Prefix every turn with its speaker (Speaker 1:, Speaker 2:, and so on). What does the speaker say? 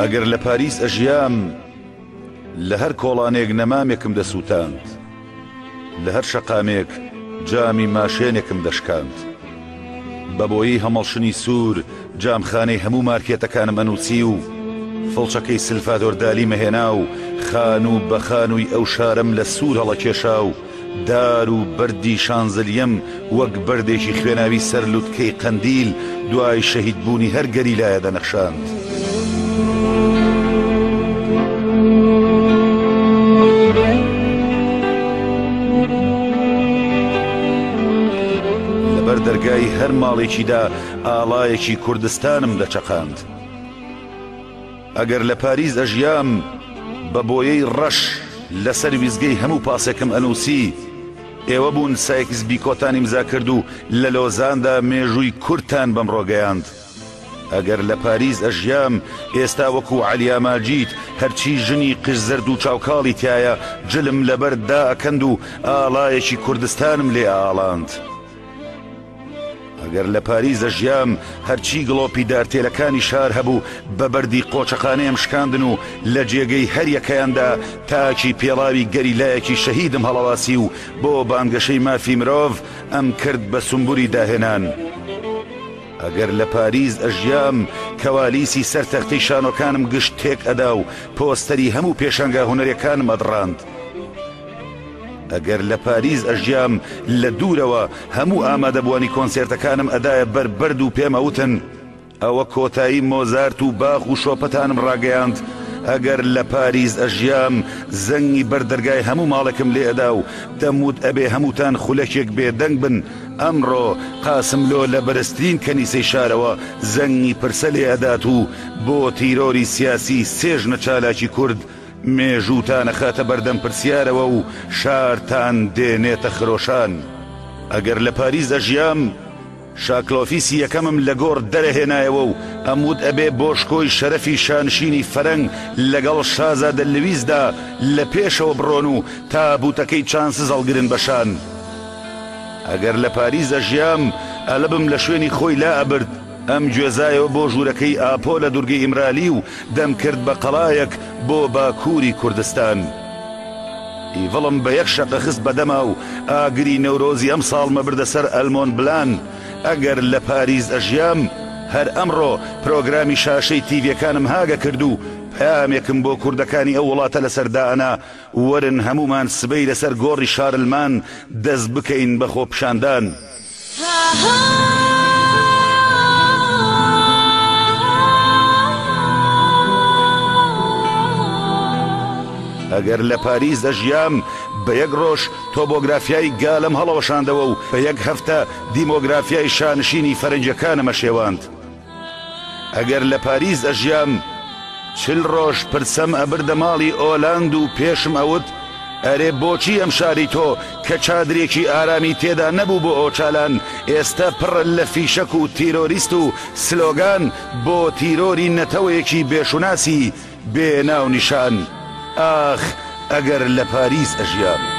Speaker 1: ئەگەر لە پاریس ئەژیام لە هەر کۆڵانێک نەمامێکم دەسووتاند، لە هەر شەقامێک جامی ماشێنێکم دەشکاند. بە بۆیەی هەمەڵشنی سوور جامخانەی هەموو مارکێتەکانم ئەنووسی و فڵچەکەی سلفادۆر دالیم ئەهێنا و خانوو بە خانووی ئەو شارەم لە سوور هەڵەکێشا و دار و بەردی شانزلیەم وەک بەردێکی خوێناوی سەر لوتکەی قەندیل دوای شەهید بوونی هەر گەریلایە دەنەخشاند. لەبەر دەرگای هەر ماڵێکیدا ئاڵایەکی کوردستانم دەچەقاند. ئەگەر لە پاریس ئەژیام بە بۆیەی ڕەش لەسەر ویستگەی هەموو پاسێکم ئەنووسی، ئێوە بوون سایکس بیکۆتان ئیمزا کرد و لە لۆزاندا مێژووی کوردتان بەمڕۆ گەیاند. ئەگەر لە پاریس ئەژیام ئێستا وەکوو عەلیا ماجید هەرچی ژنی قژ زەرد و چاوکاڵی تیایە جلم لەبەر دائەکەند و ئاڵایەکی کوردستانم لێ ئەئاڵاند. ئەگەر لە پاریس ئەژیام هەرچی گڵۆپی دارتێلەکانی شار هەبوو بە بەردی قۆچەقانێم شکاندن و لە جێگەی هەر یەکەیاندا تاکی پێڵاوی گەریلایەکی شەهیدم هەڵەواسی و بۆ بانگەشەی مافی مرۆڤ ئەمکرد بە سومبولی داهێنان. ئەگەر لە پاریس ئەژیام کەوالیسی سەر تەختەی شانۆکانم گشت تێک ئەدا و پۆستەری هەموو پێشانگا هونەریەکانم ئەدڕاند. ئەگەر لە پاریس ئەژیام لە دوورەوە هەموو ئامادەبووانی کۆنسێرتەکانم ئەدایە بەر بەرد و پێم ئەوتن ئەوە کۆتایی مۆزارت و باخ و شۆپەتانم ڕاگەیاند ئەگەر لە پاریس ئەژیام زەنگی بەر دەرگای هەموو ماڵێکم لێ ئەدا و دەموت ئەبێ هەمووتان خولەکێک بێ دەنگ بن ئەمڕۆ قاسملۆ لە بەرزترین کەنیسەی شارەوە زەنگی پرسە لێ ئەدات و بۆ تیرۆری سیاسی سێ ژنە چالاکی کورد مێژووتان ئەخاتە بەردەم پرسیارەوە و شارتان دێنێتە خرۆشان. ئەگەر لە پاریس ئەژیام، شاکلۆفیسی یەکەمم لە گۆڕ دەرەهێنایەوە و ئەموت ئەبێ بۆ شکۆی شەرەفی شانشینی فەرەنگ لەگەڵ شازادە لویسدا لە پێشەوە بڕۆن و تابووتەکەی چانسز هەڵگرن بە شان. ئەگەر لە پاریس ئەژیام، ئەلبم لە شوێنی خۆی لائەبرد. ئەمگوێزایەوە بۆ ژوورەکەی ئاپۆ لە دورگەی ئیمرالی و دەمکرد بە قەڵایەک بۆ باکووری کوردستان. ئیڤڵم بە یەک شەقە خست بە دەما و ئاگری نەورۆزی ئەمساڵمە بردە سەر ئەلمۆن بلان. ئەگەر لە پاریس ئەژیام، هەر ئەمڕۆ پرۆگرامی شاشەی تیڤیەکانم هاگە کرد و پەیامێکم بۆ کوردەکانی ئەو وڵاتە لەسەر دائەنا، وەرن هەموومان سبەی لەسەر گۆڕی شارلمان دەست بکەین بە خۆپیشاندان. ئەگەر لە پاریس دەژیام بە یەک ڕۆژ تۆبۆگرافیای گالم هەڵەوەشاندەوە و بە یەک هەفتە دیمۆگرافیای شانشینی فەرەنگیەکانم ئەشێواند. ئەگەر لە پاریس ئەژیام چل ڕۆژ پرسەم ئەبردە ماڵی ئۆلاند و پێشم ئەوت ئەرێ بۆچی ئەم شارەی تۆ کە چادرێکی ئارامی تێدا نەبوو بۆ ئۆچالان ئێستە پڕە لە فیشەک و تیرۆریست و سلۆگان بۆ تیرۆری نەتەوەیەکی بێ شوناسی بێ ناونیشان ئاخ ئەگەر لە پاریس ئەژیام.